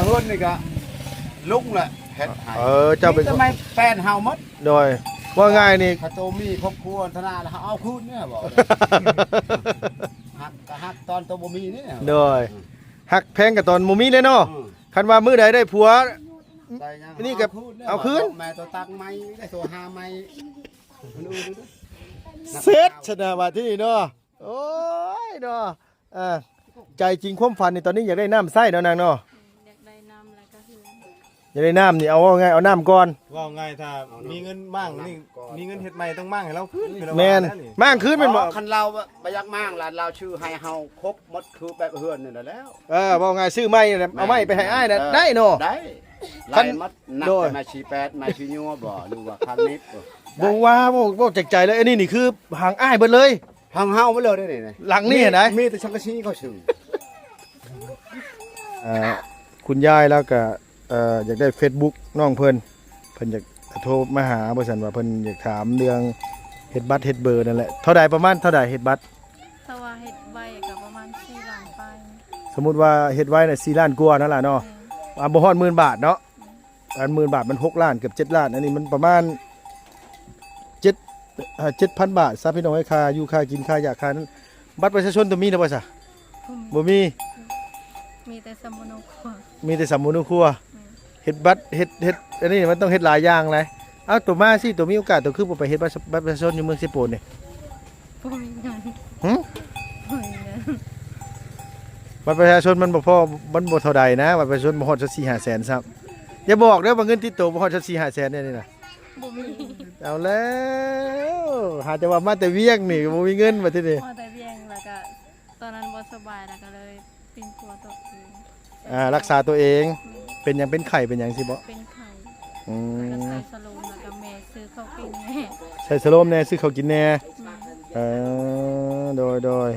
ເຮືອນນີ້ກະລຸງແຫຼະເຮັດໃຫ້. ເອີ ເຈົ້າເປັນ ມີແຕ່ໄມ້ແປ້ນເຮົາໝົດ. ໂດຍ ເວົ້າງ່າຍນີ້ ຖ້າໂຕມີຄອບຄົວທະນາແລ້ວເຮົາເອົາຄືນແນ່ບໍ່? ຮັກກະຮັກຕອນໂຕບໍ່ມີນີ້. ໂດຍ ອືມ ຮັກແພງກະຕອນບໍ່ມີເລີຍເນາະ. ອືມ ຄັນວ່າມື້ໃດໄດ້ຜົວ ໄດ້ຫຍັງ ນີ້ກະເອົາຄືນແນ່ ເອົາຄືນ. ແມ່ໂຕຕັກໃໝ່ ໄດ້ໂຕຫາໃໝ່ ເສັດຊະນະບາດທີນີ້ເນາະ. ໂອ້ຍເນາະ ເອີ ໃຈຈິງຄວາມຝັນນີ້ຕອນນີ້ຢາກໄດ້ນ້ຳໃຊ້ເນາະນາງເນາະ. ຢາກໄດ້ນ້ຳແລ້ວກະເຮືອນ ຢາກໄດ້ນ້ຳນີ້ ເອົາ ເວົ້າງ່າຍ ເອົານ້ຳກ່ອນ. ເວົ້າງ່າຍ ຖ້າມີເງິນມ້າງນີ້ ມີເງິນເຮັດໃໝ່ຕ້ອງມ້າງໃຫ້ລາວຄືນ. ແມ່ນ ມ້າງຄືນແມ່ນບໍ່? ຄັນລາວບໍ່ຢາກມ້າງລະ ລາວຊື້ໃຫ້ເຮົາຄົບໝົດຄືແບບເຮືອນນີ້ແຫຼະແລ້ວ. ເອີ ເວົ້າງ່າຍ ຊື້ໃໝ່ ເອົາໃໝ່ໄປໃຫ້ອ້າຍນະ ເອີ ໄດ້ເນາະ. ໄດ້ ໄລ່ໝົດ. ນັບແຕ່ໄມ້ສີ່ແປດ ໄມ້ສີ່ຍົວບໍ່ ຫຼືວ່າຄາງນິບບໍ່? ບໍ່ວ່າ ເວົ້າ ເວົ້າຈາກໃຈເລີຍ. ອັນນີ້ນີ້ຄືຫາງອ້າຍເບິດເລີຍ. ທາງເຮົາໄປເລີຍເດ້ນີ້ ຫຼັງນີ້ຫັ້ນໃດ໋ ມີແຕ່ສັງກະສີເຂົາຊື້. ເອີ ຄຸນຍາຍລາວກະ ເອີ ຢາກໄດ້ເຟສບຸກນ້ອງເພິ່ນ ເພິ່ນຢາກໂທມາຫາ ວ່າຊັ້ນວ່າ ເພິ່ນຢາກຖາມເລື່ອງເຮັດບັດເຮັດເບີນັ້ນແຫຼະ. ເທົ່າໃດ ປະມານເທົ່າໃດເຮັດບັດ? ຖ້າວ່າເຮັດໄວກະປະມານສີ່ລ້ານປາຍ. ສົມມຸດວ່າເຮັດໄວນະ ສີ່ລ້ານກວ່ານັ້ນລະເນາະ. ອືມ ອ່າ ບໍ່ຮອດໝື່ນບາດເນາະ. ອັນໝື່ນບາດມັນຫົກລ້ານ ເກືອບເຈັດລ້ານ ອັນນີ້ມັນປະມານເຈັດ ເອີ ເຈັດພັນບາດຊະພີ່ນ້ອງເອີຍ. ຄ່າຢູ່ຄ່າກິນ ຄ່າຢາ ຄ່ານັ້ນ. ບັດປະຊາຊົນໂຕມີແລ້ວບໍ່ຊະ? ບໍ່ມີ ບໍ່ມີ. ມີແຕ່ສຳມະໂນຄົວ ມີແຕ່ສຳມະໂນຄົວ. ແມ່ນ ເຮັດບັດ ເຮັດ ເຮັດ ອັນນີ້ມັນຕ້ອງເຮັດຫຼາຍຢ່າງຫຼາຍ. ເອົາ ໂຕມາຊິ ໂຕມີໂອກາດ ໂຕຄືບໍ່ໄປເຮັດບັດ ບັດປະຊາຊົນຢູ່ເມືອງເຊໂປນນີ້? ບໍ່ມີເງິນ. ຫື? ບໍ່ມີເງິນ. ບັດປະຊາຊົນມັນບໍ່ພໍ ມັນບໍ່ເທົ່າໃດນະ ບັດປະຊາຊົນບໍ່ຮອດສີ່ຫ້າແສນຊ້ຳ. ຢ່າບອກເດີວ່າເງິນຕິດໂຕບໍ່ຮອດສີ່ຫ້າແສນແນວນີ້ນະ. ບໍ່ມີ. ເອົາແລ້ວ ຫາແຕ່ວ່າມາແຕ່ວຽງນີ້ ບໍ່ມີເງິນບັດທີນີ້. ມາແຕ່ວຽງ ແລ້ວກະຕອນນັ້ນບໍ່ສະບາຍ ແລ້ວກະເລີຍປິ່ນປົວຕົວເອງ. ອ່າ ລັກສາຕົວເອງ. ແມ່ນ. ເປັນຫຍັງ ເປັນໄຂ້ ເປັນຫຍັງຊີ້ບໍ? ເປັນໄຂ້. ອືມ ແລ້ວກະໃສ່ສະໂລມ ແລ້ວກະແມ່ຊື້ເຂົ້າກິນແນ່ ໃສ່ສະໂລມແນ່ ຊື້ເຂົ້າກິນແນ່. ແມ່ນ. ເອີ ໂດຍ ໂດຍ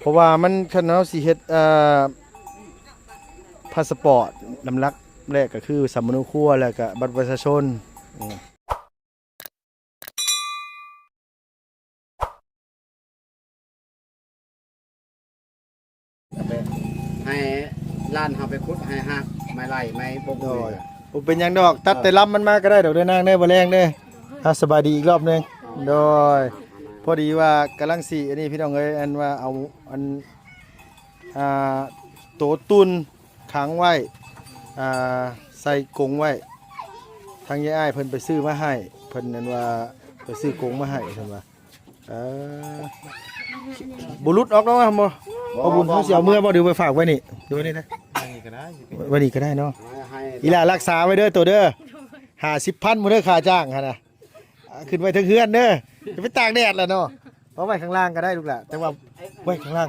ເພາະວ່າມັນ ຄັນເຮົາຊິເຮັດ ເອີ ພາສະປອດ ນ້ຳຫຼັກແລກກະຄືສຳມະໂນຄົວ ແລ້ວກະບັດປະຊາຊົນ. ອືມ ໃຫ້ຫຼານເຮົາໄປຂຸດ ໃຫ້ຮາກໄມ້ໄລ່ ໄມ້ບົກ. ໂດຍ ບໍ່ເປັນຫຍັງດອກ ຕັດແຕ່ລຳມັນມາກະໄດ້ດອກເດີນາງເດີ ບໍ່ແລງເດີ. ເຮົາສະບາຍດີອີກລອບໜຶ່ງ. ໂດຍ ພໍດີວ່າກຳລັງຊິ ອັນນີ້ພີ່ນ້ອງເອີຍ ອັນວ່າເອົາ ອັນ ອ່າ ໂຕຕຸ່ນຂັງໄວ້ ອ່າ ໃສ່ກົງໄວ້. ທາງຍາຍອ້າຍເພິ່ນໄປຊື້ມາໃຫ້ ເພິ່ນນັ້ນວ່າໄປຊື້ກົງມາໃຫ້ ເພິ່ນວ່າ. ເອີ ບໍ່ຫຼຸດອອກດອກ ບໍ່ ບໍ່ ບໍ່ບຸນ ບໍ່ ເຮົາຊິເອົາເມືອບໍ່ ຫຼືໄວ້ຝາກໄວ້ນີ້ ຫຼືໄວ້ນີ້ນະ? ໄວ້ນີ້ກະໄດ້ ໄວ້ນີ້ກະໄດ້ເນາະ. ອີ່ຫຼ້າລັກສາໄວ້ເດີໂຕເດີ ຫ້າສິບພັນພຸ້ນເດີ ຄ່າຈ້າງຫັ້ນນະ. ອ່າ ຂຶ້ນໄວ້ເທິງເຮືອນເດີ ຢ່າໄປຕາກແດດລະເນາະ. ເອົາໄວ້ຂ້າງລ່າງກະໄດ້ລູກຫຼ້າ ແຕ່ວ່າໄວ້ຂ້າງລ່າງ.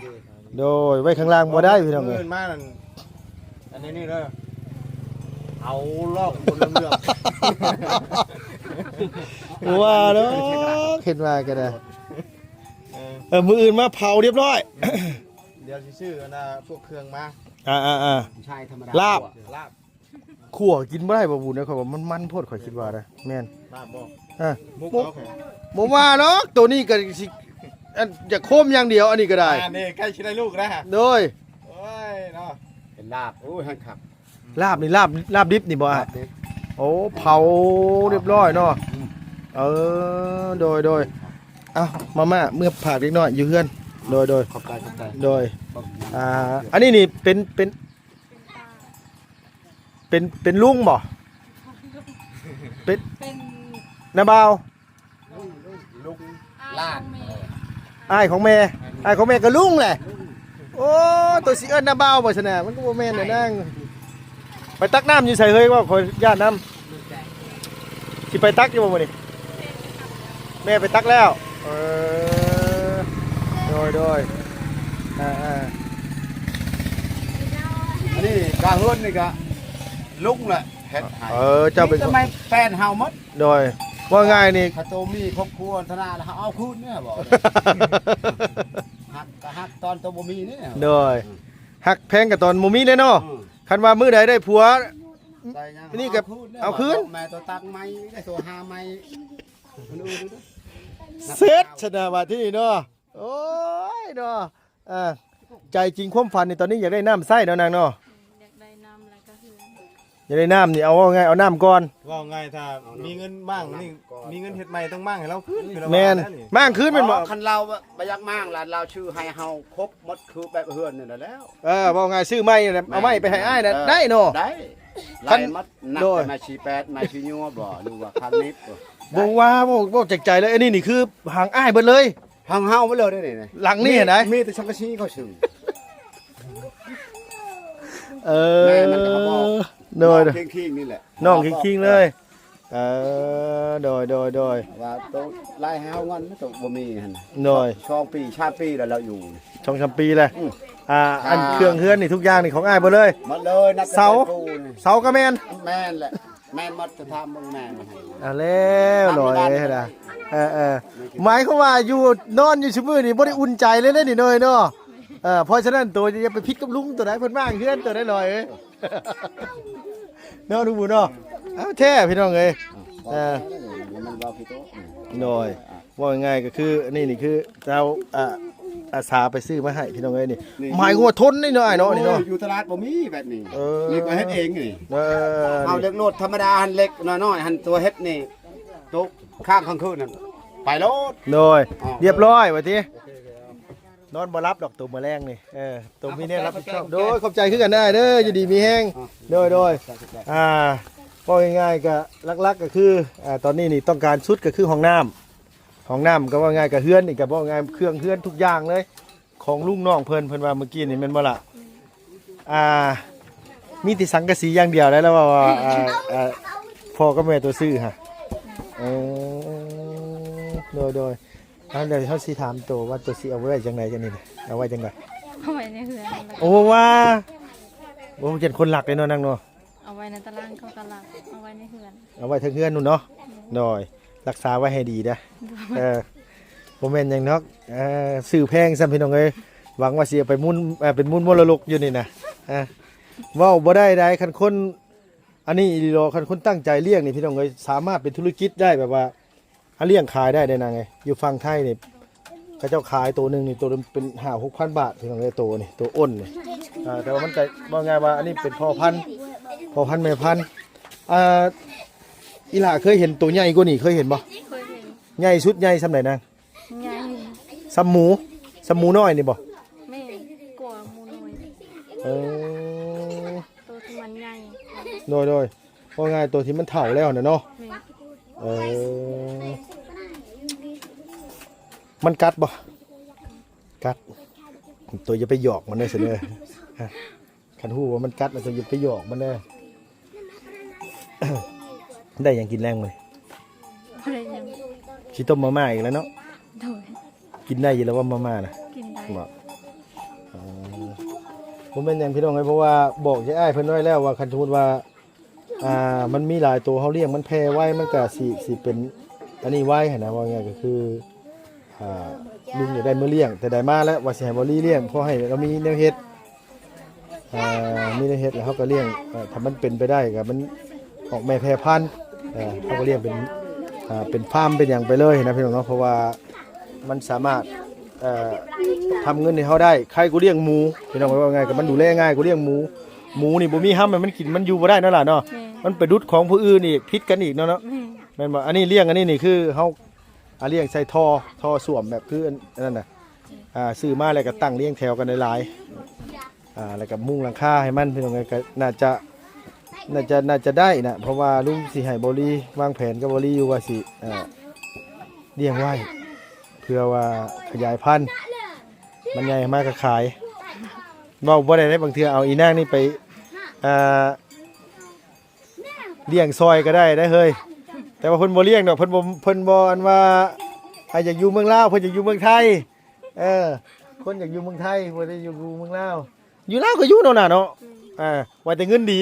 ໂດຍ ໄວ້ຂ້າງລ່າງບໍ່ໄດ້ພີ່ນ້ອງເອີຍ. ມານັ້ນ ອັນນີ້ນີ້ເດີ ເອົາລອກຄົນເຫຼືອມ. ບໍ່ວ່າດອກ ເຫັນວ່າກະໄດ້. ເອີ ເອີ ມື້ອື່ນມາເຜົາຮຽບຮ້ອຍ. ດຽວຊິຊື້ອັນນ່າ ພວກເຄື່ອງມາ. ອ່າໆໆ ລາບ ລາບ. ຂົ້ວກິນບໍ່ໄດ້ບໍ່ບຸນເອີຍ ຂ້ອຍວ່າມັນມັນໂພດ ຂ້ອຍຄິດວ່ານະ. ແມ່ນ ລາບບໍ່? ເອີ ບໍ່ ບໍ່ວ່າດອກ ໂຕນີ້ກະຊິ ອັນ ຢາກໂຄມຢ່າງດຽວ ອັນນີ້ກະໄດ້. ອ່າ ນີ້ໃກ້ຊິໄດ້ລູກແລ້ວ. ໂດຍ ໂອ້ຍເນາະ ເປັນລາບ. ໂອ້ຍ ຫັ້ນຄັກ. ລາບນີ້ ລາບ ລາບດິບນີ້ບໍ່ອ້າຍ? ໂອ້ ເຜົາຮຽບຮ້ອຍເນາະ. ອືມ ເອີ ໂດຍ ໂດຍ. ເອົາ ມາມ່າເມືອຝາກເດັກນ້ອຍຢູ່ເຮືອນ. ໂດຍ ໂດຍ ຂອບໃຈ ຂອບໃຈ. ໂດຍ ອ່າ ອັນນີ້ນີ້ເປັນ ເປັນ ເປັນ ເປັນລຸງບໍ່? ເປັນ ເປັນ ນ້າບ່າວ ລຸງ ລຸງ ຫຼານ ອ້າຍຂອງແມ່ ອ້າຍຂອງແມ່ກະລຸງແຫຼະ. ໂອ້ ໂຕຊິເອີ້ນນ້າບ່າວບໍ່ຊັ້ນນະ ມັນກະບໍ່ແມ່ນແຫຼະນາງ. ໄປຕັກນ້ຳຢູ່ໃສເຮີ້ຍ ວ່າຂໍຢ້ານນຳ. ຊິໄປຕັກຢູ່ບໍ່ມື້ນີ້? ແມ່ໄປຕັກແລ້ວ. ເອີ ໂດຍ ໂດຍ. ອ່າໆ ອັນນີ້ກະເຮືອນນີ້ກະລຸງແຫຼະເຮັດໃຫ້. ເອີ ເຈົ້າເປັນ ມີແຕ່ໄມ້ແປ້ນເຮົາໝົດ. ໂດຍ ເວົ້າງ່າຍນີ້ ຖ້າໂຕມີຄອບຄົວທະນາແລ້ວເຮົາເອົາຄືນແນ່ບໍ່? ຮັກກະຮັກຕອນໂຕບໍ່ມີນີ້. ໂດຍ ອືມ ຮັກແພງກະຕອນບໍ່ມີເລີຍເນາະ. ອືມ ຄັນວ່າມື້ໃດໄດ້ຜົວ ໄດ້ຫຍັງ ນີ້ກະເອົາຄືນ. ແມ່ໂຕຕັກໃໝ່ ໄດ້ໂຕຫາໃໝ່. ເສັດຊະນະບາດທີນີ້ເນາະ. ໂອ້ຍເນາະ ອ່າ ໃຈຈິງຄວາມຝັນນີ້ຕອນນີ້ຢາກໄດ້ນ້ຳໃຊ້ເນາະນາງເນາະ. ຢາກ ຢາກໄດ້ນ້ຳນີ້ ເອົາ ເວົ້າງ່າຍ ເອົານ້ຳກ່ອນ. ເວົ້າງ່າຍ ຖ້າມີເງິນມ້າງນີ້ ມີເງິນເຮັດໃໝ່ ຕ້ອງມ້າງໃຫ້ລາວຄືນ. ແມ່ນ ມ້າງຄືນແມ່ນບໍ່? ຄັນລາວ ບໍ່ ບໍ່ຢາກມ້າງລະ ລາວຊື້ໃຫ້ເຮົາຄົບໝົດ ຄືແບບເຮືອນນີ້ແຫຼະແລ້ວ. ເອີ ເວົ້າງ່າຍ ຊື້ໃໝ່ນັ້ນແຫຼະ ເອີ ເອົາໃໝ່ໄປໃຫ້ອ້າຍນັ້ນ ແມ່ນ ໄດ້ເນາະ. ໄດ້ ຄັນ ໄລ່ໝົດ ນັບ ໂດຍ ແຕ່ໄມ້ສີ່ແປດ ໄມ້ຊີໂຍບໍ ຫຼືວ່າຄາງນິບ ບໍ່ວ່າ ເວົ້າ ເວົ້າຈາກໃຈເລີຍ. ອັນນີ້ນີ້ຄືຫາງອ້າຍເບິດເລີຍ. ທາງເຮົາໄປເລີຍເດ້ນີ້ ຫຼັງນີ້ຫັ້ນໃດ໋ ມີແຕ່ສັງກະສີເຂົາຊື້. ເອີ ແມ່ມັນກໍບອກ ໂດຍ ນ້ອງຄິງໆນີ້ແຫຼະ ນ້ອງຄິງໆເລີຍ. ເອີ ໂດຍ ໂດຍ ໂດຍ ວ່າໂຕລາຍໃຫ້ເຮົາເງິນໂຕບໍ່ມີຫັ້ນ. ໂດຍ ສອງປີ ສາມປີແລ້ວ ລາວຢູ່ ສອງສາມປີແລ້ວ. ອືມ ອ່າ ອ່າ ອັນເຄື່ອງເຮືອນນີ້ ທຸກຢ່າງນີ້ຂອງອ້າຍເບິດເລີຍ. ໝົດເລີຍ ນັບແຕ່ ເສົາ ເສົາກໍແມ່ນ ແມ່ນແຫຼະ. ແມ່ນໝົດ ຈະຖາມເບິ່ງແມ່ມັນໃຫ້ ອ່າ ແລ້ວ ຫຼອຍຫັ້ນນະ. ເອີໆ ໝາຍຄວາມວ່າຢູ່ ນອນຢູ່ຊຸມື້ນີ້ບໍ່ໄດ້ອຸ່ນໃຈເລີຍເດ້ນີ້ ນ້ອຍເນາະ. ເອີ ເພາະສະນັ້ນໂຕຢ່າໄປຜິດກັບລຸງໂຕໃດ ເພິ່ນມາເຮືອນໂຕໃດ ຫຼອຍເອີຍ ເນາະ ລຸງບຸນເນາະ. ເອົາແທ້ພີ່ນ້ອງເອີຍ. ເອີ ມັນເວົ້າຜິດໂຕ ໂດຍ ເວົ້າງ່າຍໆກໍຄື ອັນນີ້ນີ້ຄືເຈົ້າ ອ່າ ອາສາໄປຊື້ມາໃຫ້ພີ່ນ້ອງເອີຍນີ້. ນີ້ ໝາຍຄວາມວ່າທົນນີ້ເນາະ ອ້າຍເນາະ ນີ້ເນາະ. ຢູ່ຕະຫຼາດບໍ່ມີແບບນີ້. ເອີ ນີ້ກໍເຮັດເອງນີ້. ເອີ ເອົາເຫຼັກໂລດທຳມະດາຫັ້ນ ເຫຼັກນ້ອຍໆຫັ້ນ ຕົວເຮັດນີ້ ຕົກຄ້າງກາງຄືນນັ້ນ ໄປໂລດ. ໂດຍ ອໍ ຮຽບຮ້ອຍວ່າຕິ ນອນບໍ່ຫຼັບດອກໂຕມື້ແລງນີ້. ເອີ ໂຕມີແນວຮັບຜິດຊອບ. ຂອບໃຈ ໂດຍ ຂອບໃຈຄືກັນອ້າຍເດີ ຢູ່ດີມີແຮງ. ອໍ ໂດຍ ໂດຍ ອ່າ ເວົ້າງ່າຍໆກໍຫຼັກໆກໍຄື ອ່າ ຕອນນີ້ນີ້ຕ້ອງການສຸດກໍຄືຫ້ອງນ້ຳ. ຫ້ອງນ້ຳກໍເວົ້າງ່າຍ ກໍເຮືອນນີ້ກໍເວົ້າງ່າຍ ເຄື່ອງເຮືອນທຸກຢ່າງເລີຍ ຂອງລຸງນ້ອງເພິ່ນ. ເພິ່ນວ່າມື້ກີ້ນີ້ແມ່ນບໍ່ລະ? ອ່າ ມີແຕ່ສັງກະສີຢ່າງດຽວໄດ໋ ລາວວ່າ ວ່າ ອ່າ ອ່າ ພໍ່ກັບແມ່ໂຕຊື້ຫະ. ເອີ ໂດຍ ໂດຍ. ອ່າ ດຽວເຮົາຊິຖາມໂຕວ່າໂຕຊິເອົາໄວ້ຈັ່ງໃດ ອັນນີ້ນະ ເອົາໄວ້ຈັ່ງໃດ? ເອົາໄວ້ໃນເຮືອນ. ໂອ້ ວ່າ ໂອ້ ເປັນຄົນລັກເດ້ເນາະນາງເນາະ. ເອົາໄວ້ໃນຕາລ່າງເຂົາກໍລັກ ເອົາໄວ້ໃນເຮືອນ ເອົາໄວ້ເທິງເຮືອນພຸ້ນເນາະ. ໂດຍ ລັກສາໄວ້ໃຫ້ດີເດີ. ໂດຍ ເອີ ບໍ່ແມ່ນຫຍັງດອກ ເອີ ຊື້ແພງຊ້ຳພີ່ນ້ອງເອີຍ. ຫວັງວ່າຊິເອົາໄປມູນ ເອີ ເປັນມູນມໍລະດົກຢູ່ນີ້ນະ. ເອີ ເວົ້າບໍ່ໄດ້ໃດ໋ ຄັນຄົນ ອັນນີ້ອີ່ຫຼີເນາະ ຄັນຄົນຕັ້ງໃຈລ້ຽງນີ້ພີ່ນ້ອງເອີຍ ສາມາດເປັນທຸລະກິດໄດ້ ແບບວ່າ ຫາລ້ຽງຂາຍໄດ້ເດ້ນາງເອີຍ. ຢູ່ຝັ່ງໄທນີ້ ເຂົາເຈົ້າຂາຍໂຕໜຶ່ງນີ້ ໂຕເປັນຫ້າຫົກພັນບາດພີ່ນ້ອງເອີຍ ໂຕນີ້ ໂຕອົນນີ້. ອ່າ ແຕ່ວ່າມັນກໍເວົ້າງ່າຍວ່າ ອັນນີ້ເປັນພໍ່ພັນ ພໍ່ພັນແມ່ພັນ. ອ່າ ອີ່ຫຼ້າເຄີຍເຫັນໂຕໃຫຍ່ກວ່ານີ້ ເຄີຍເຫັນບໍ່? ເຄີຍເຫັນ. ໃຫຍ່ສຸດໃຫຍ່ສ່ຳໃດນາງ? ໃຫຍ່ ສ່ຳໝູ ສ່ຳໝູນ້ອຍນີ້ບໍ່? ແມ່ນ ກວ່າໝູນ້ອຍ. ເອີ ໂຕທີ່ມັນໃຫຍ່. ໂດຍ ໂດຍ ເວົ້າງ່າຍໂຕທີ່ມັນເຖົ້າແລ້ວນະເນາະ. ແມ່ນ. ເອີ ມັນກັດບໍ່? ກັດ. ໂຕຢ່າໄປຫຍອກມັນເດີຊັ້ນເດີ. ຄັນຮູ້ວ່າມັນກັດແລ້ວ ໂຕຢ່າໄປຫຍອກມັນເດີ. ໄດ້ຫຍັງກິນແລງມື້ນີ້? ບໍ່ໄດ້ຫຍັງ. ຊິຕົ້ມມາມ່າອີກແລ້ວເນາະ? ໂດຍ. ກິນໄດ້ຢູ່ແລ້ວວ່າມາມ່ານະ? ກິນໄດ້. ບໍ່ ອໍ ບໍ່ແມ່ນຫຍັງພີ່ນ້ອງເອີຍ ເພາະວ່າບອກຍາຍອ້າຍເພິ່ນໄວ້ແລ້ວວ່າ ຄັນສົມມຸດວ່າ ອ່າ ມັນມີຫຼາຍໂຕ ເຮົາລ້ຽງມັນແຜ່ໄວ ມັນກະຊິ ຊິເປັນອັນນີ້ໄວຫັ້ນນະ. ເວົ້າງ່າຍກໍຄື ອ່າ ລຸງຢາກໄດ້ມາລ້ຽງ ແຕ່ໃດມາແລ້ວ ວ່າຊິໃຫ້ບໍ່ລີ້ລ້ຽງ ພໍໃຫ້ລາວມີແນວເຮັດ ອ່າ ມີແນວເຮັດແລ້ວເຮົາກໍລ້ຽງ. ເອີ ຖ້າມັນເປັນໄປໄດ້ກໍມັນອອກແມ່ແຜ່ພັນ ເອີ ເຮົາກໍລ້ຽງເປັນ ອ່າ ເປັນຟາມເປັນຫຍັງໄປເລີຍນະພີ່ນ້ອງເນາະ. ເພາະວ່າມັນສາມາດ ເອີ ທຳເງິນໃຫ້ເຮົາໄດ້ ໄຄກວ່າລ້ຽງໝູ ພີ່ນ້ອງ. ເວົ້າງ່າຍກໍມັນດູແລງ່າຍກວ່າລ້ຽງໝູ. ໝູນີ້ບໍ່ມີຮຳໃຫ້ມັນກິນ ມັນຢູ່ບໍ່ໄດ້ເນາະຫຼານເນາະ. ແມ່ນ. ມັນໄປດຸດຂອງຜູ້ອື່ນອີກ ຜິດກັນອີກເນາະ ເນາະ. ແມ່ນ. ແມ່ນບໍ່? ອັນນີ້ລ້ຽງ ອັນນີ້ນີ້ຄືເຮົາ ອ່າ ລ້ຽງໃສ່ທໍ່ ທໍ່ສ້ວມແບບຄືອັນ ອັນນັ້ນນະ. ອ່າ ຊື້ມາແລ້ວກໍຕັ້ງລຽງແຖວກັນຫຼາຍໆ ອ່າ ແລ້ວກໍມຸງຫຼັງຄາໃຫ້ມັນ ພີ່ນ້ອງເອີຍ. ກໍໜ້າຈະ ໜ້າຈະ ໜ້າຈະໄດ້ນະ ເພາະວ່າລຸງຊິໃຫ້ເບົາລີ ວາງແຜນກັບເບົາລີຢູ່ວ່າຊິ ເອີ ລ້ຽງໄວ້ ເພື່ອວ່າຂະຫຍາຍພັນ ມັນໃຫຍ່ມາກໍຂາຍ. ເວົ້າບໍ່ໄດ້ເດ້ ບາງເທື່ອເອົາອີນາງນີ້ໄປ ອ່າ ລ້ຽງຊ່ອຍກໍໄດ້ເດ້ເຮີ້ຍ. ແຕ່ວ່າເພິ່ນບໍ່ລ້ຽງດອກ ເພິ່ນບໍ່ ເພິ່ນບໍ່ອັນວ່າ ອ່າ ຢາກຢູ່ເມືອງລາວ ເພິ່ນຢາກຢູ່ເມືອງໄທ. ເອີ ຄົນຢາກຢູ່ເມືອງໄທ ບໍ່ໄດ້ຢາກຢູ່ເມືອງລາວ. ຢູ່ລາວກໍຢູ່ເນາະ ນ້າເນາະ. ອືມ ອ່າ ວ່າແຕ່ເງິນດີ.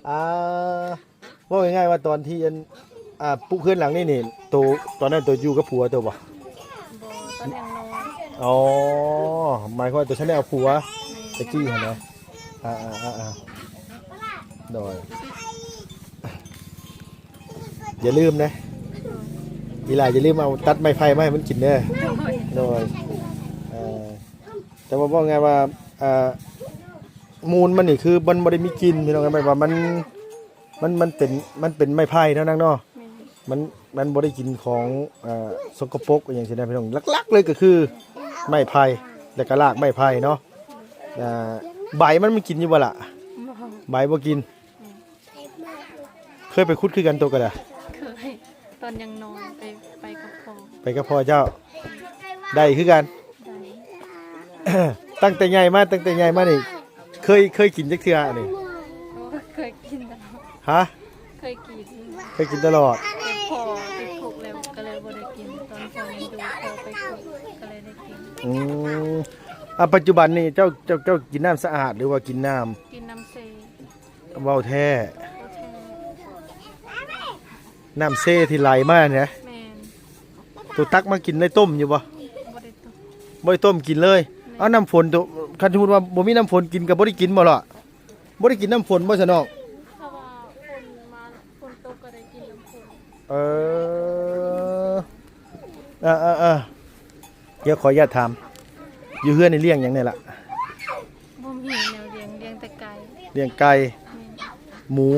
ອ່າ ເວົ້າງ່າຍໆວ່າຕອນທີ່ອັນ ອ່າ ປຸກເຮືອນຫຼັງນີ້ນີ້ ໂຕ ຕອນນັ້ນໂຕຢູ່ກັບຜົວໂຕບໍ່? ບໍ່ ຕອນຍັງນ້ອຍ. ອໍ ໝາຍຄວາມວ່າໂຕທັນໄດ້ເອົາຜົວ ແມ່ນ ແຕ່ກີ້ຫັ້ນນະ. ອ່າໆໆໆ ໂດຍ ຢ່າລືມເດ້ ອີຫຼ້າຢ່າລືມເອົາຕັດໄມ້ໄຜ່ມາໃຫ້ມັນກິນເດີ. ໂດຍ ໂດຍ ເອີ ແຕ່ວ່າເວົ້າງ່າຍວ່າ ອ່າ ມູນມັນນີ້ຄືມັນບໍ່ໄດ້ມີກິ່ນພີ່ນ້ອງ, ແບບວ່າມັນ ມັນ ມັນເປັນ ມັນເປັນໄມ້ໄຜ່ເນາະນາງເນາະ. ແມ່ນ ມັນ ມັນບໍ່ໄດ້ກິນຂອງ ເອີ ສົກກະປົກອີ່ຫຍັງຊີ້ນະພີ່ນ້ອງ. ຫຼັກໆເລີຍກໍຄືໄມ້ໄຜ່ ແລ້ວກໍຮາກໄມ້ໄຜ່ເນາະ. ອ່າ ໃບມັນ ມັນກິນຢູ່ບໍ່ລະ? ບໍ່ ໃບບໍ່ກິນ. ແມ່ນ ເຄີຍໄປຂຸດຄືກັນໂຕກໍໄດ້? ເຄີຍ ຕອນຍັງນ້ອຍໄປ ໄປກັບພໍ່ ໄປກັບພໍ່ເຈົ້າ ໄດ້ຄືກັນ. ໄດ້ ຕັ້ງແຕ່ໃຫຍ່ມາ ຕັ້ງແຕ່ໃຫຍ່ມານີ້ ເຄີຍ ເຄີຍກິນຈັກເທື່ອອັນນີ້? ໂອ້ ເຄີຍກິນຕະຫຼອດ. ຮະ? ເຄີຍກິນ ເຄີຍກິນຕະຫຼອດ. ແຕ່ພໍ່ຕິດຄຸກແລ້ວກໍເລີຍບໍ່ໄດ້ກິນ. ຕອນພໍ່ຍັງຢູ່ ພໍ່ໄປຄຸກກໍເລີຍໄດ້ກິນ. ອືມ ອາ ປັດຈຸບັນນີ້ເຈົ້າ ເຈົ້າ ເຈົ້າກິນນ້ຳສະອາດ ຫຼືວ່າກິນນ້ຳ ກິນນ້ຳເຊ. ເວົ້າແທ້. ເວົ້າແທ້. ນ້ຳເຊທີ່ໄຫຼມາແຫຼະ. ແມ່ນ ໂຕຕັກມາກິນໄດ້ຕົ້ມຢູ່ບໍ່? ບໍ່ໄດ້ຕົ້ມ ບໍ່ໄດ້ຕົ້ມກິນເລີຍ. ແມ່ນ ເອົານ້ຳຝົນໂຕ ຄັນສົມມຸດວ່າບໍ່ມີນ້ຳຝົນກິນກໍບໍ່ໄດ້ກິນບໍ່ລະ? ບໍ່ໄດ້ກິນນ້ຳຝົນບໍ່ຊະນ້ອງ? ຖ້າວ່າຝົນມາ ຝົນຕົກກໍໄດ້ກິນນ້ຳຝົນ. ເອີ ເອີໆໆ ດຽວຂໍອະນຸຍາດຖາມ ຢູ່ເຮືອນນີ້ລ້ຽງຫຍັງແດ່ລະ? ບໍ່ມີແນວລ້ຽງ ລ້ຽງແຕ່ໄກ່. ລ້ຽງໄກ່. ແມ່ນ ໝູ?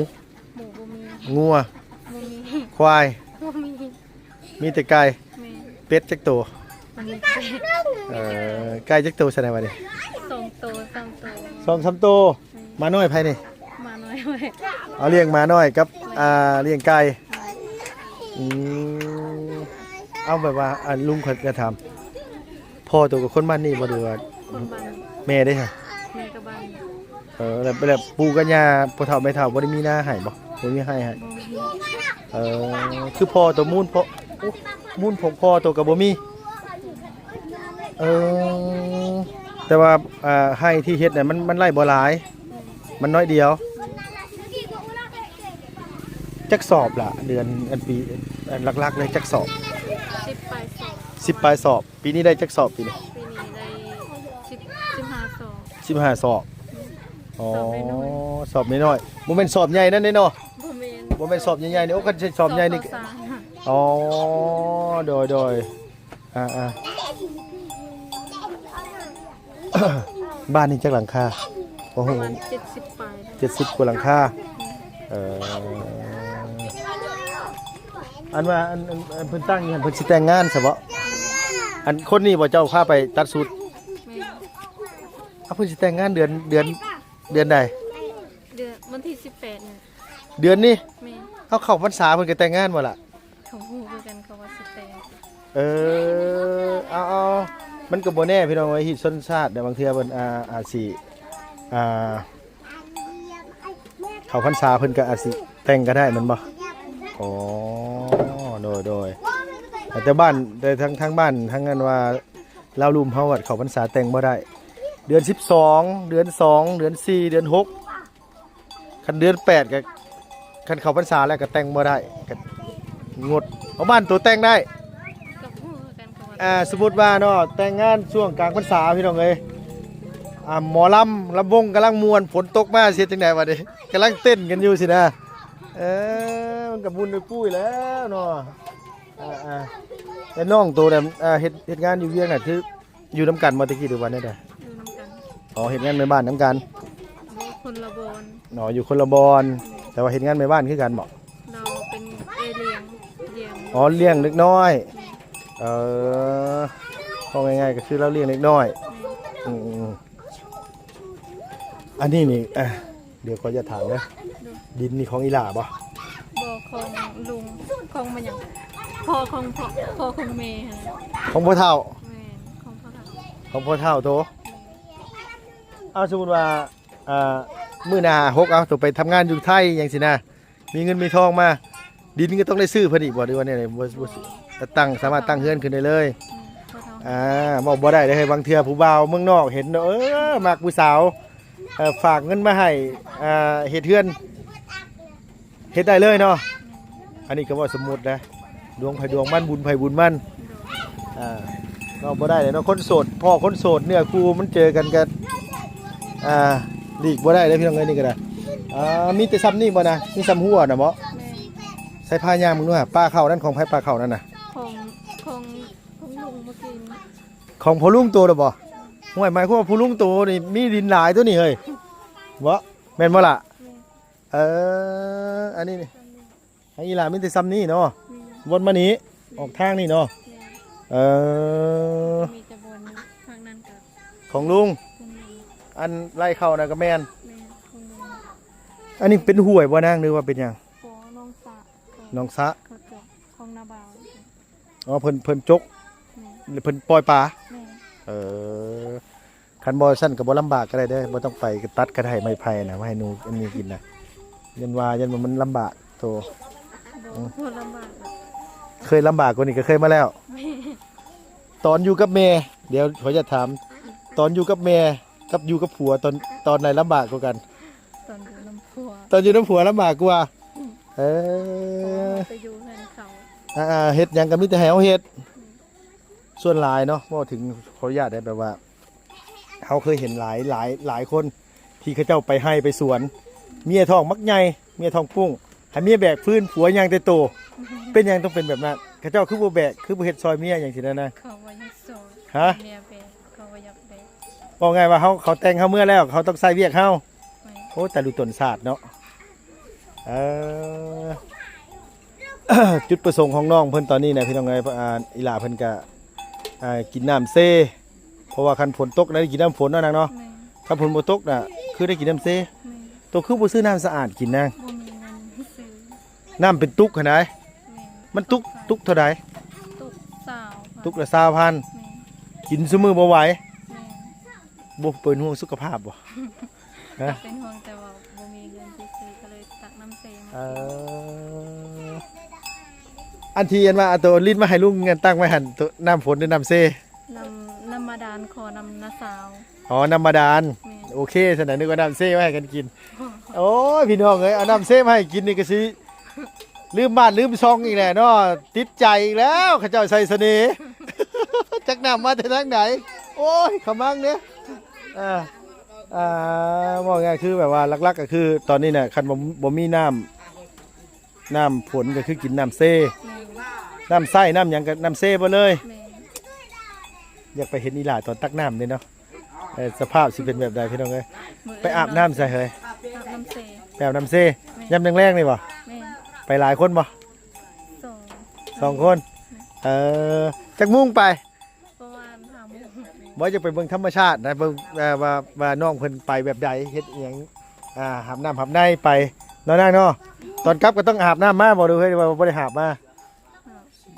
ໝູບໍ່ມີ. ງົວ? ບໍ່ມີ. ຄວາຍ? ບໍ່ມີ. ມີແຕ່ໄກ່. ແມ່ນ ເປັດຈັກໂຕ? ມັນມີແຕ່ໄກ່. ເອີ ໄກ່ຈັກໂຕຊັ້ນນະບັດນີ້? ສອງໂຕ ສາມໂຕ. ສອງສາມໂຕ. ໝານ້ອຍໃຜນີ້? ໝານ້ອຍ. ເອົາລ້ຽງໝານ້ອຍກັບ ແມ່ນ ອ່າ ລ້ຽງໄກ່. ອືມ ເອົາແບບວ່າ ອ່າ ລຸງຂ້ອຍຈະຖາມ ພໍ່ໂຕກໍຄົນບ້ານນີ້ບໍ່ ຫຼືວ່າ ຄົນບ້ານນີ້. ແມ່ເດ້ຫະ? ແມ່ກໍບ້ານນີ້. ເອີ ແລ້ວ ແລ້ວປູ່ກັບຍ່າ ພໍ່ເຖົ້າແມ່ເຖົ້າບໍ່ໄດ້ມີນາໃຫ້ບໍ່? ບໍ່ມີໄຮ່ໃຫ້. ບໍ່ມີ. ເອີ ຄືພໍ່ໂຕມູນ ໂອ້ ມູນຂອງພໍ່ໂຕກໍບໍ່ມີ. ເອີ ແຕ່ວ່າ ອ່າ ໄຮ່ທີ່ເຮັດນະ ມັນ ມັນໄດ້ບໍ່ຫຼາຍ ມັນນ້ອຍດຽວ. ຈັກສອບລະ ເດືອນ ອັນ ປີ ອັນ ຫຼັກໆເລີຍ ຈັກສອບ? ສິບປາຍສອບ. ສິບປາຍສອບ. ປີນີ້ໄດ້ຈັກສອບປີນີ້? ປີນີ້ໄດ້ສິບ ສິບຫ້າສອບ. ສິບຫ້າສອບ. ອືມ ອໍ ສອບນ້ອຍໆ ສອບນ້ອຍໆ ບໍ່ແມ່ນສອບໃຫຍ່ນັ້ນເດ້ເນາະ? ບໍ່ແມ່ນ ບໍ່ແມ່ນສອບໃຫຍ່ໆນີ້. ໂອ້ ຄັນສອບໃຫຍ່ນີ້ ສອບຕໍ່ສາມ. ອໍ ໂດຍໆ. ອ່າໆ ບ້ານນີ້ຈັກຫຼັງຄາ? ບໍ່ຮູ້. ປະມານເຈັດສິບປາຍ ເຈັດສິບກວ່າຫຼັງຄາ. ເອີ ອັນວ່າ ອັນ ອັນ ອັນເພິ່ນຕັ້ງຢູ່ຫັ້ນ ເພິ່ນຊິແຕ່ງງານຊະບໍ? ອັນຄົນນີ້ບໍ ເຈົ້າພາໄປຕັດຊຸດ? ແມ່ນ. ເອົາ ເພິ່ນຊິແຕ່ງງານເດືອນ ເດືອນ ເດືອນໃດ? ເດືອນ ວັນທີສິບແປດນີ້. ເດືອນນີ້? ແມ່ນ. ເອົາ ເຂົ້າພັນສາເພິ່ນກໍແຕ່ງງານບໍ່ລະ? ເຂົາຮູ້ຄືກັນ ເຂົາວ່າຊິແຕ່ງ. ເອີ ເອົາໆ ມັນກໍບໍ່ແນ່ພີ່ນ້ອງເອີຍ ຮີດຊົນຊາດເດ້ ບາງເທື່ອເພິ່ນ ອ່າ ອາດຊິ ອ່າ ເຂົ້າພັນສາເພິ່ນກໍອາດຊິແຕ່ງກໍໄດ້ແມ່ນບໍ່? ອໍ ໂດຍໆ ແຕ່ບ້ານ ແຕ່ທາງ ທາງບ້ານ ທາງນັ້ນວ່າລາວລຸ່ມເຮົາ ເຂົ້າພັນສາແຕ່ງບໍ່ໄດ້ ເດືອນສິບສອງ ເດືອນສອງ ເດືອນສີ່ ເດືອນຫົກ ຄັນເດືອນແປດກໍ ຄັນເຂົ້າພັນສາແລ້ວກໍແຕ່ງບໍ່ໄດ້ ກໍງົດ. ເອົາ ບ້ານໂຕແຕ່ງໄດ້. ກໍບໍ່ຮູ້ຄືກັນ ເຂົາວ່າ ອ່າ ສົມມຸດວ່າເນາະ ແຕ່ງງານຊ່ວງກາງພັນສາພີ່ນ້ອງເອີຍ ອ່າ ໝໍລຳ ລຳວົງກຳລັງມ່ວນ ຝົນຕົກມາຊິເຮັດຈັ່ງໃດບັດນີ້ ກຳລັງເຕັ້ນກັນຢູ່ຊີ້ນະ. ເອີ ມັນກໍບຸນໄດ້ປຸ້ຍແລ້ວເນາະ. ອ່າໆ ແລ້ວນ້ອງໂຕນັ້ນ ອ່າ ເຮັດ ເຮັດງານຢູ່ວຽງນັ້ນຄື ຢູ່ນຳກັນບໍ່ແຕ່ກີ້ ຫຼືວ່າແນວໃດ? ຢູ່ນຳກັນ. ອໍ ເຮັດງານແມ່ບ້ານນຳກັນ. ບໍ່ ຄົນລະບ່ອນ. ອໍ ຢູ່ຄົນລະບ່ອນ ແຕ່ວ່າເຮັດງານແມ່ບ້ານຄືກັນບໍ? ລາວເປັນເອື້ອຍລ້ຽງ ລ້ຽງ. ອໍ ລ້ຽງເດັກນ້ອຍ. ແມ່ນ. ເອີ ເວົ້າງ່າຍໆກໍຄືລາວລ້ຽງເດັກນ້ອຍ. ແມ່ນ. ອືມໆ ອັນນີ້ນີ້ ອ່າ ດຽວຂໍອະນຸຍາດຖາມເດີ ໂດຍ ດິນນີ້ຂອງອີ່ຫຼ້າບໍ່? ບໍ່ ຂອງລຸງ ຂອງມາຫຍັງ ພໍ່ຂອງພໍ່ ພໍ່ຂອງແມ່ຫັ້ນແຫຼະ ຂອງພໍ່ເຖົ້າ. ແມ່ນ ຂອງພໍ່ເຖົ້າ ຂອງພໍ່ເຖົ້າໂຕ. ແມ່ນ. ເອົາ ສົມມຸດວ່າ ອ່າ ມື້ໜ້າຫົກເອົາໂຕໄປທຳງານຢູ່ໄທຫຍັງຊີ້ນະ ມີເງິນມີທອງມາ ດິນກໍຕ້ອງໄດ້ຊື້ເພິ່ນອີກບໍ່ ຫຼືວ່າແນວໃດ? ບໍ່ ບໍ່ ບໍ່ ຕັ້ງ ສາມາດຕັ້ງເຮືອນຂຶ້ນໄດ້ເລີຍ. ອືມ ພໍ່ເຖົ້າ. ອ່າ ເວົ້າບໍ່ໄດ້ເດ້ ບາງເທື່ອຜູ້ບ່າວເມືອງນອກເຫັນ ເອີ ມັກຜູ້ສາວ ເອີ ຝາກເງິນມາໃຫ້ ອ່າ ເຮັດເຮືອນ ເຮັດໄດ້ເລີຍເນາະ. ອັນນີ້ກໍເວົ້າສົມມຸດນະ ດວງໃຜດວງມັນ ບຸນໃຜບຸນມັນ. ໂດຍ. ອ່າ ເວົ້າບໍ່ໄດ້ເລີຍເນາະ ຄົນໂສດ ພໍ້ຄົນໂສດເນື້ອຄູ່ມັນເຈີກັນກໍ ອ່າ ຫຼີກບໍ່ໄດ້ເດ້ພີ່ນ້ອງເອີຍ ນີ້ກໍໄດ້. ອ່າ ມີແຕ່ຊ່ຳນີ້ບໍ່ນະ? ມີຊ່ຳຮົ້ວນະບໍ? ແມ່ນ. ໃສ່ພາຍ່າງເບິ່ງດູຫາ ປ່າເຂົ້ານັ້ນຂອງໃຜ ປ່າເຂົ້ານັ້ນນະ? ຂອງ ຂອງ ຂອງລຸງເມື່ອກີ້ນີ້. ຂອງພໍ່ລຸງໂຕນະບໍ? ຫ້ວຍ ໝາຍຄວາມວ່າພໍ່ລຸງໂຕນີ້ມີດິນຫຼາຍຕົວນີ້ເຮີ້ຍ. ບໍ່ ແມ່ນບໍ່ລະ? ແມ່ນ. ເອີ ອັນນີ້ນີ້ ທາງນີ້ ທາງອີ່ຫຼ້າມີແຕ່ຊ່ຳນີ້ເນາະ. ແມ່ນ. ວນມານີ້ ແມ່ນ ອອກທາງນີ້ເນາະ. ແມ່ນ. ເອີ ມີແຕ່ບ່ອນນີ້ ທາງນັ້ນກໍ ຂອງລຸງ ຂອງລຸງ. ອັນໄລ່ເຂົ້ານະກໍແມ່ນ. ແມ່ນ ຂອງລຸງ. ອັນນີ້ເປັນຫ້ວຍບໍ່ນາງ ຫຼືວ່າເປັນຫຍັງ? ບໍ່ ໜອງສະ. ໜອງສະ ເຂົາເຈົ້າ ຂອງນາບ່າວ. ອໍ ເພິ່ນ ເພິ່ນຈົກ ແມ່ນ ແລ້ວເພິ່ນປ່ອຍປາ. ແມ່ນ. ເອີ ຄັນບໍ່ຊັ້ນກໍບໍ່ລຳບາກກໍໄດ້ເດີ ບໍ່ຕ້ອງໄປຕັດກະໄດ້ໄມ້ໄຜ່ນະ ມາໃຫ້ໜູອັນນີ້ກິນນະ. ຢ້ານວ່າ ຢ້ານວ່າມັນລຳບາກໂຕ. ບໍ່ ບໍ່ລຳບາກດອກ. ເຄີຍລຳບາກກວ່ານີ້ກໍເຄີຍມາແລ້ວ. ແມ່ນ. ຕອນຢູ່ກັບແມ່ ດຽວຂໍຢາກຖາມ ຕອນຢູ່ກັບແມ່ກັບຢູ່ກັບຜົວ ຕອນ ຕອນໃດລຳບາກກວ່າກັນ? ຕອນຢູ່ນຳຜົວ. ຕອນຢູ່ນຳຜົວລຳບາກກວ່າ. ອືມ. ເອີ ເພາະວ່າເຮົາໄປຢູ່ເຮືອນເຂົາ. ອ່າ ເຮັດຫຍັງກໍມີແຕ່ໃຫ້ເຮົາເຮັດ. ອືມ. ສ່ວນຫຼາຍເນາະ ເວົ້າເຖິງ ຂໍອະນຸຍາດໄດ້ ແບບວ່າ ເຮົາເຄີຍເຫັນຫຼາຍ ຫຼາຍ ຫຼາຍຄົນທີ່ເຂົາເຈົ້າໄປໄຮ່ໄປສວນ ເມຍທ້ອງບັກໃຫຍ່ ເມຍທ້ອງປຸ້ງ ໃຫ້ເມຍແບກຟືນ ຜົວຍ່າງແຕ່ໂຕ. ເປັນຫຍັງຕ້ອງເປັນແບບນັ້ນ? ເຂົາເຈົ້າຄືບໍ່ແບກ ຄືບໍ່ເຮັດຊ່ອຍເມຍຫຍັງຊີ້ນະ? ເຂົາບໍ່ຢາກຊ່ອຍ. ຮະ? ເມຍແບກ ເຂົາບໍ່ຢາກແບກ. ເວົ້າງ່າຍວ່າເຮົາ ເຂົາແຕ່ງເຮົາເມືອແລ້ວ ເຂົາຕ້ອງໃຊ້ວຽກເຮົາ. ແມ່ນ. ໂອ້ ຕາລຸຕົນຊາດເນາະ. ເອີ ຈຸດປະສົງຂອງນ້ອງເພິ່ນຕອນນີ້ນະ ພີ່ນ້ອງເອີຍ ອ່າ ອີ່ຫຼ້າເພິ່ນກະ ອ່າ ກິນນ້ຳເຊ ເພາະວ່າຄັນຝົນຕົກນະ ໄດ້ກິນນ້ຳຝົນເນາະນາງເນາະ. ແມ່ນ. ຄັນຝົນບໍ່ຕົກນະ ຄືໄດ້ກິນນ້ຳເຊ. ແມ່ນ. ໂຕຄືບໍ່ຊື້ນ້ຳສະອາດກິນນາງ? ບໍ່ມີເງິນຊື້. ນ້ຳເປັນຕຸກຫັ້ນໃດ. ແມ່ນ. ມັນຕຸກ ຕຸກເທົ່າໃດ? ຕຸກຊາວ. ຕຸກລະຊາວພັນ. ແມ່ນ. ກິນຊຸມື້ບໍ່ໄຫວ. ແມ່ນ. ບໍ່ເປັນຫ່ວງສຸຂະພາບບໍ່? ຮະ? ກໍເປັນຫ່ວງ ແຕ່ວ່າບໍ່ມີເງິນຊື້ ກໍເລີຍຕັກນ້ຳເຊມາ. ເອີ ອັນທີ່ອັນວ່າເອົາໂຕລິດມາໃຫ້ລຸງ ອັນຕັ້ງໄວ້ຫັ້ນ ໂຕນ້ຳຝົນ ຫຼື ນ້ຳເຊ? ນ້ຳ ນ້ຳບາດານ ຂໍນ້ຳນ້າສາວ. ອໍ ນ້ຳບາດານ. ແມ່ນ. ໂອເຄ ຊັ້ນນະ ນຶກວ່ານ້ຳເຊໄວ້ໃຫ້ກັນກິນ. ໂອ້ຍ ພີ່ນ້ອງເອີຍ ເອົານ້ຳເຊມາໃຫ້ກິນນີ້ກໍຊິລືມບ້ານລືມຊ່ອງອີກແຫຼະເນາະ ຕິດໃຈອີກແລ້ວ ເຂົາເຈົ້າໃສ່ສະເໜ່ ຈັກນ້ຳມາແຕ່ທາງໃດ. ໂອ້ຍ ຂະມັງເດ້. ອ່າ ອ່າ ເວົ້າງ່າຍຄືແບບວ່າຫຼັກໆ ກໍຄືຕອນນີ້ນະ ຄັນບໍ່ ບໍ່ມີນ້ຳ ນ້ຳຝົນກໍຄືກິນນ້ຳເຊ. ແມ່ນ. ນ້ຳໃຊ້ນ້ຳຫຍັງກໍນ້ຳເຊເບິດເລີຍ. ແມ່ນ. ຢາກໄປເຫັນອີ່ຫຼ້າຕອນຕັກນ້ຳເດ້ເນາະ. ເອີ ສະພາບຊິເປັນແບບໃດພີ່ນ້ອງເອີຍ. ໄປອາບນ້ຳໃສເຮີຍ? ອາບນ້ຳເຊ. ໄປອາບນ້ຳເຊ. ແມ່ນ. ຍາມແລງໆນີ້ບໍ່? ແມ່ນ. ໄປຫຼາຍຄົນບໍ່? ສອງ ສອງຄົນ. ແມ່ນ. ເອີ ຈັກໂມງໄປ? ປະມານຫ້າໂມງ. ບໍ່ ຢາກໄປເບິ່ງທຳມະຊາດນະ ເບິ່ງ ເອີ ວ່າ ວ່ານ້ອງເພິ່ນໄປແບບໃດ ເຮັດອີ່ຫຍັງ ອ່າ ຫາບນ້ຳຫາບໃນໄປເນາະນາງເນາະ. ຕອນກັບກໍຕ້ອງຫາບນ້ຳມາບໍ່ ຫຼືເຮີ້ຍ ວ່າບໍ່ໄດ້ຫາບມາ? ຫາບ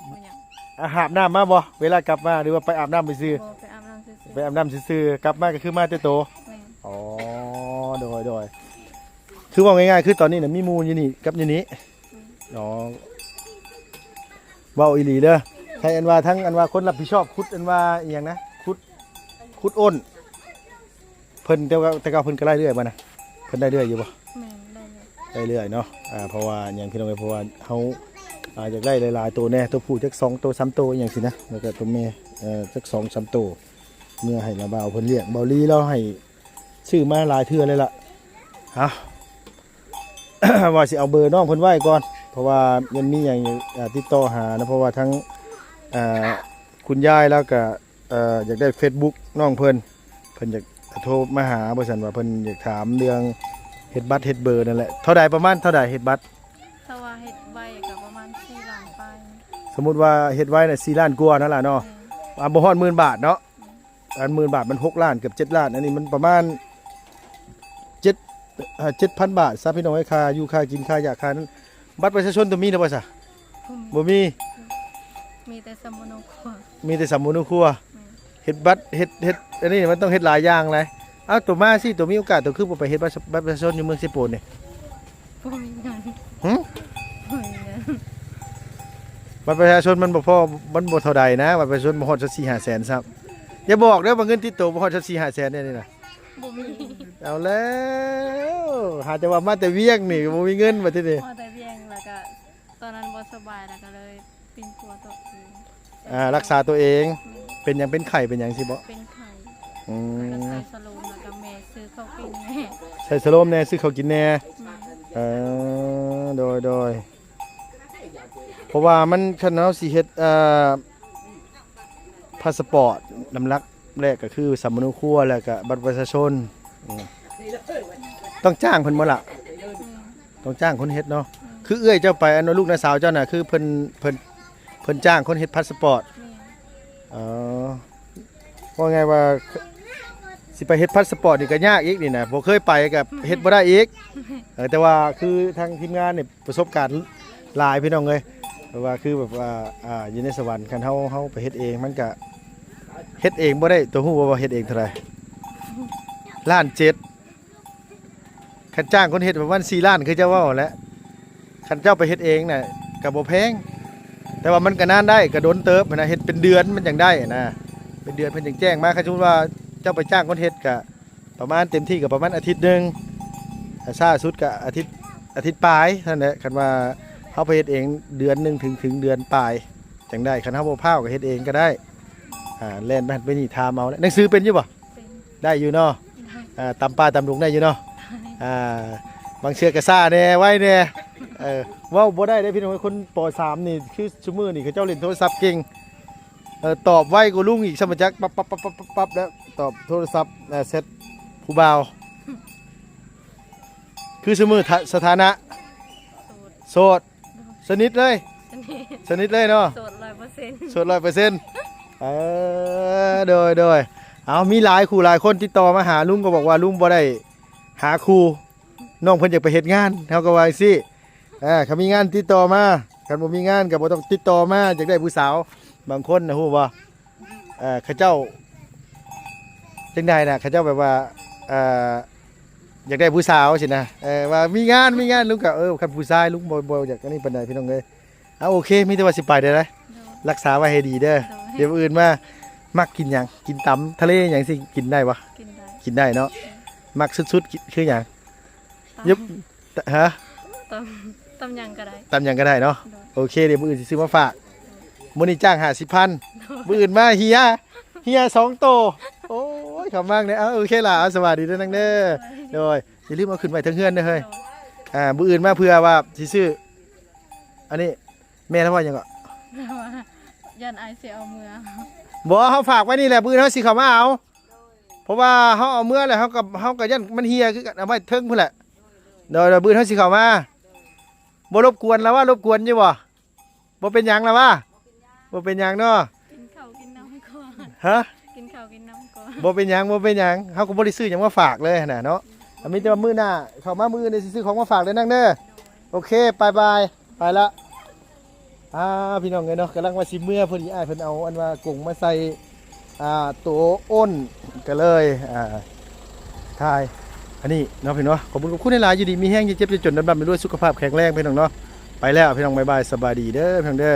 ບໍ່ຫຍັງ. ອ່າ ຫາບນ້ຳມາບໍ່ ເວລາກັບມາ ຫຼືວ່າໄປອາບນ້ຳຊື່ໆ? ບໍ່ ໄປອາບນ້ຳຊື່ໆ. ໄປອາບນ້ຳຊື່ໆ ກັບມາກໍຄືມາແຕ່ໂຕ. ແມ່ນ. ອໍ ໂດຍ ໂດຍ ຄືເວົ້າງ່າຍໆ ຄືຕອນນີ້ນະ ມີໝູ່ຢູ່ນີ້ກັບຢູ່ນີ້. ອືມ. ອໍ ເວົ້າອີ່ຫຼີເດີ ໃຫ້ອັນວ່າທັງອັນວ່າຄົນຮັບຜິດຊອບຂຸດ ອັນວ່າອີ່ຫຍັງນະ ຂຸດ ຂຸດໂອ້ນ ເພິ່ນ ແຕ່ວ່າ ແຕ່ເກົ່າເພິ່ນກໍໄດ້ເລື້ອຍບໍ່ນະ? ເພິ່ນໄດ້ເລື້ອຍຢູ່ບໍ່? ແມ່ນ ໄດ້ເລື້ອຍ ໄດ້ເລື້ອຍເນາະ. ອ່າ ເພາະວ່າຫຍັງພີ່ນ້ອງເອີຍ ເພາະວ່າເຮົາ ອ່າ ຢາກໄດ້ຫຼາຍໆໂຕແດ່ ໂຕຜູ້ຈັກສອງໂຕສາມໂຕອີ່ຫຍັງຊີ້ນະ ແລ້ວກໍໂຕແມ່ ເອີ ຈັກສອງສາມໂຕ ເມື່ອໃຫ້ລາວບ່າວເພິ່ນລ້ຽງ. ບ່າວລີລາວໃຫ້ຊື້ມາຫຼາຍເທື່ອແລ້ວລະ. ເອົາ ວ່າຊິເອົາເບີນ້ອງເພິ່ນໄວ້ກ່ອນ ເພາະວ່າຍັງມີຫຍັງ ອ່າ ຕິດຕໍ່ຫານະ ເພາະວ່າທັງ ອ່າ ຄຸນຍາຍລາວກະ ເອີ ຢາກໄດ້ເຟສບຸກນ້ອງເພິ່ນ ເພິ່ນຢາກໂທມາຫາ ວ່າຊັ້ນ ວ່າເພິ່ນຢາກຖາມເລື່ອງເຮັດບັດເຮັດເບີນັ້ນແຫຼະ. ເທົ່າໃດ ປະມານເທົ່າໃດເຮັດບັດ? ຖ້າວ່າເຮັດໄວກໍປະມານສີ່ລ້ານປາຍ. ສົມມຸດວ່າເຮັດໄວນະ ສີ່ລ້ານກວ່ານັ້ນລະເນາະ. ແມ່ນ. ອ່າ ບໍ່ຮອດໝື່ນບາດເນາະ. ອັນໝື່ນບາດມັນຫົກລ້ານ ເກືອບເຈັດລ້ານ ອັນນີ້ມັນປະມານເຈັດ ເອີ ເຈັດພັນບາດຊະ ພີ່ນ້ອງເອີຍ ຄ່າຢູ່ຄ່າກິນ ຄ່າຢາ ຄ່ານັ້ນ. ບັດປະຊາຊົນໂຕມີແລ້ວບໍ່ຊະ? ບໍ່ມີ ບໍ່ມີ. ມີແຕ່ສຳມະໂນຄົວ ມີແຕ່ສຳມະໂນຄົວ. ແມ່ນ. ເຮັດບັດ ເຮັດ ເຮັດອັນນີ້ມັນຕ້ອງເຮັດຫຼາຍຢ່າງຫຼາຍ. ເອົ້າ ໂຕມາຊິ ໂຕມີໂອກາດ ໂຕຄືບໍ່ໄປເຮັດບັດ ບັດປະຊາຊົນຢູ່ເມືອງເຊໂປນນີ້? ບໍ່ມີເງິນ. ຫຶ? ບໍ່ມີເງິນ. ບັດປະຊາຊົນມັນບໍ່ພໍ ມັນບໍ່ເທົ່າໃດນະ ບັດປະຊາຊົນບໍ່ຮອດສີ່ຫ້າແສນຊ້ຳ. ຢ່າບອກເດີວ່າເງິນຕິດໂຕບໍ່ຮອດສີ່ຫ້າແສນແນວນີ້ນະ. ບໍ່ມີ. ເອົາແລ້ວ ຫາແຕ່ວ່າມາແຕ່ວຽງນີ້ ບໍ່ມີເງິນບັດທີນີ້. ມາແຕ່ວຽງ ແລ້ວກະຕອນນັ້ນບໍ່ສະບາຍ ແລ້ວກະເລີຍປິ່ນປົວຕົວເອງ. ອ່າ ລັກສາຕົວເອງ. ແມ່ນ. ເປັນຫຍັງ ເປັນໄຂ້ເປັນຫຍັງຊີ້ບໍ? ເປັນໄຂ້. ອືມ. ແລ້ວກະໃສ່ສະໂລມ ແລ້ວກະແມ່ຊື້ເຂົ້າກິນແດ່ ໃສ່ສະໂລມແດ່ ຊື້ເຂົ້າກິນແດ່. ແມ່ນ. ເອີ ໂດຍ ໂດຍ ເພາະວ່າມັນ ຄັນເຮົາຊິເຮັດ ເອີ ພາສະປອດ ນຳຫຼັກແລກກໍຄືສຳມະໂນຄົວ ແລ້ວກະບັດປະຊາຊົນ. ອືມ. ຕ້ອງຈ້າງເພິ່ນບໍ່ລະ? ແມ່ນ ຕ້ອງຈ້າງຄົນເຮັດເນາະ. ແມ່ນ ຄືເອື້ອຍເຈົ້າໄປ ອັນວ່າລູກນ້າສາວເຈົ້ານະ ຄືເພິ່ນ ເພິ່ນ ເພິ່ນຈ້າງຄົນເຮັດພາສປອດ. ແມ່ນ ເອີ ເວົ້າງ່າຍວ່າ ຊິໄປເຮັດພາສປອດນີ້ກໍຍາກອີກນີ້ນະ ບໍ່ເຄີຍໄປກໍເຮັດບໍ່ໄດ້ອີກ. ເອີ ແຕ່ວ່າຄືທາງທີມງານນີ້ປະສົບການຫຼາຍພີ່ນ້ອງເອີຍ ແບບວ່າຄືແບບວ່າ ອ່າ ຢູ່ໃນສະຫວັນ ຄັນເຮົາ ເຮົາໄປເຮັດເອງ ມັນກະເຮັດເອງບໍ່ໄດ້. ໂຕຮູ້ບໍ່ວ່າເຮັດເອງເທົ່າໃດ? ລ້ານເຈັດ. ຄັນຈ້າງຄົນເຮັດປະມານສີ່ລ້ານ ຄືເຈົ້າເວົ້າຫັ້ນແຫຼະ. ຄັນເຈົ້າໄປເຮັດເອງນະ ກະບໍ່ແພງ ແຕ່ວ່າມັນກະນານໄດ້ ກະດົນເຕີບຫັ້ນນະ ເຮັດເປັນເດືອນມັນຈັ່ງໄດ້ຫັ້ນນະ ເປັນເດືອນເພິ່ນຈັ່ງແຈ້ງມາ. ຄັນສົມມຸດວ່າເຈົ້າໄປຈ້າງຄົນເຮັດກະ ປະມານເຕັມທີ່ກໍປະມານອາທິດໜຶ່ງ ຖ້າຊ້າສຸດກໍອາທິດ ອາທິດປາຍຫັ້ນແຫຼະ. ຄັນວ່າເຮົາໄປເຮັດເອງເດືອນໜຶ່ງ ເຖິງ ເຖິງເດືອນປາຍຈັ່ງໄດ້. ຄັນເຮົາບໍ່ພ້າວກໍເຮັດເອງກໍໄດ້ ອ່າ ແລ່ນໄປຫັ້ນໄປນີ້ຖາມເອົາ. ໜັງສືເປັນຢູ່ບໍ່? ເປັນ ໄດ້ຢູ່ເນາະ. ໄດ້ ອ່າ ຕຳປ່າຕຳດົງໄດ້ຢູ່ເນາະ. ໄດ້ ອ່າ ບາງເທື່ອກໍຊ້າແດ່ ໄວແດ່. ເອີ ເວົ້າບໍ່ໄດ້ເດ້ພີ່ນ້ອງ ຄົນ ປໍສາມ ນີ້ ຄືຊຸມື້ນີ້ເຂົາເຈົ້າຫຼິ້ນໂທລະສັບເກັ່ງ. ເອີ ຕອບໄວກວ່າລຸງອີກ ຊ້ຳມາຈັກ ປັບໆໆໆໆ ແລ້ວຕອບໂທລະສັບ ເອີ ແຊັດຜູ້ບ່າວ. ຄືຊຸມື້ ຖະ ສະຖານະ ໂສດ ໂສດ ໂດຍ ສະໜິດເລີຍ ສະໜິດ ສະໜິດເລີຍເນາະ ໂສດຮ້ອຍເປີເຊັນ ໂສດຮ້ອຍເປີເຊັນ. ເອີ ໂດຍ ໂດຍ ເອົາ ມີຫຼາຍຄູ່ຫຼາຍຄົນຕິດຕໍ່ມາຫາລຸງ ກໍບອກວ່າລຸງບໍ່ໄດ້ຫາຄູ່ ນ້ອງເພິ່ນຢາກໄປເຮັດງານ ເຮົາກໍວ່າຈັ່ງຊີ້. ເອີ ຄັນມີງານຕິດຕໍ່ມາ ຄັນບໍ່ມີງານກໍບໍ່ຕ້ອງຕິດຕໍ່ມາ. ຢາກໄດ້ຜູ້ສາວ ບາງຄົນນະ ຮູ້ບໍ່ ເອີ ເຂົາເຈົ້າຈັ່ງໃດນະ ເຂົາເຈົ້າແບບວ່າ ເອີ ຢາກໄດ້ຜູ້ສາວຊີ້ນະ ເອີ ວ່າມີງານ ມີງານ ລຸງກໍ ເອີ ຄັນຜູ້ຊາຍລຸງບໍ່ ບໍ່ຢາກອັນນີ້ປານໃດ ພີ່ນ້ອງເອີຍ. ເອົາ ໂອເຄ ມີແຕ່ວ່າຊິໄປເດີ ໂດຍ ລັກສາໄວ້ໃຫ້ດີເດີ ໂດຍ ດຽວມື້ອື່ນມາ. ມັກກິນຫຍັງ? ກິນຕຳທະເລຫຍັງຊີ້ ກິນໄດ້ບໍ່? ກິນໄດ້ ກິນໄດ້ເນາະ. ມັກສຸດໆ ຄືຫຍັງ? ຕຳ ຫະ? ຕຳ ຕຳຫຍັງກໍໄດ້ ຕຳຫຍັງກໍໄດ້ເນາະ. ໂດຍ ໂອເຄ ດຽວມື້ອື່ນຊິຊື້ມາຝາກ. ໂດຍ ມື້ນີ້ຈ້າງຫ້າສິບພັນ ໂດຍ ມື້ອື່ນມາເຮຍ ເຮຍສອງໂຕ. ໂອ້ຍ ຂຳມາກເດ້. ເອົາ ໂອເຄລະ ເອົາ ສະບາຍດີເດີນາງເດີ. ໂດຍ ຢ່າລືມເອົາຂຶ້ນໄວ້ເທິງເຮືອນເດີເຮີ້ຍ. ໂດຍ ອ່າ ມື້ອື່ນມາເພື່ອວ່າຊິຊື້ ອັນນີ້ ແມ່ລາວວ່າຫຍັງເກາະ? ລາວວ່າຢ້ານອ້າຍຊິເອົາເມືອ. ບໍ່ ເຮົາຝາກໄວ້ນີ້ແຫຼະ ມື້ອື່ນເຮົາຊິເຂົ້າມາເອົາ. ເພາະວ່າເຮົາເອົາເມືອແລ້ວ ເຮົາກໍ ເຮົາກໍຢ້ານມັນເຮຍຄືກັນ ເອົາໄວ້ເທິງພຸ້ນແຫຼະ. ໂດຍ ໂດຍ ມື້ອື່ນເຮົາຊິເຂົ້າມາ. ບໍ່ລົບກວນລະວ່າ ລົບກວນຢູ່ບໍ່? ບໍ່ເປັນຫຍັງລະວ່າ ບໍ່ເປັນຫຍັງເນາະ. ກິນເຂົ້າກິນນ້ຳກ່ອນ ຮະ? ກິນເຂົ້າກິນນ້ຳກ່ອນ. ບໍ່ເປັນຫຍັງ ບໍ່ເປັນຫຍັງ ເຮົາກໍບໍ່ໄດ້ຊື້ຫຍັງມາຝາກເລີຍຫັ້ນນະເນາະ. ມີແຕ່ວ່າມື້ໜ້າເຂົ້າມາ ມື້ອື່ນຊິຊື້ຂອງມາຝາກເດີນາງເດີ. ໂອເຄ ບາຍບາຍ ໄປລະ. ອ່າ ພີ່ນ້ອງເອີຍເນາະ ກຳລັງວ່າຊິເມືອ ພໍດີອ້າຍເພິ່ນເອົາອັນວ່າກົງມາໃສ່ ອ່າ ໂຕໂອນ ກໍເລີຍ ອ່າ ຖ່າຍອັນນີ້ເນາະພີ່ນ້ອງເນາະ. ຂອບຄຸນ ຂອບຄຸນຫຼາຍໆ ຢູ່ດີມີແຮງ ຢ່າເຈັບຢ່າຈົນ ລ່ຳໆລວຍໆ ສຸຂະພາບແຂງແຮງ ພີ່ນ້ອງເນາະ. ໄປແລ້ວພີ່ນ້ອງ ບາຍບາຍ ສະບາຍດີເດີ ພີ່ນ້ອງເດີ.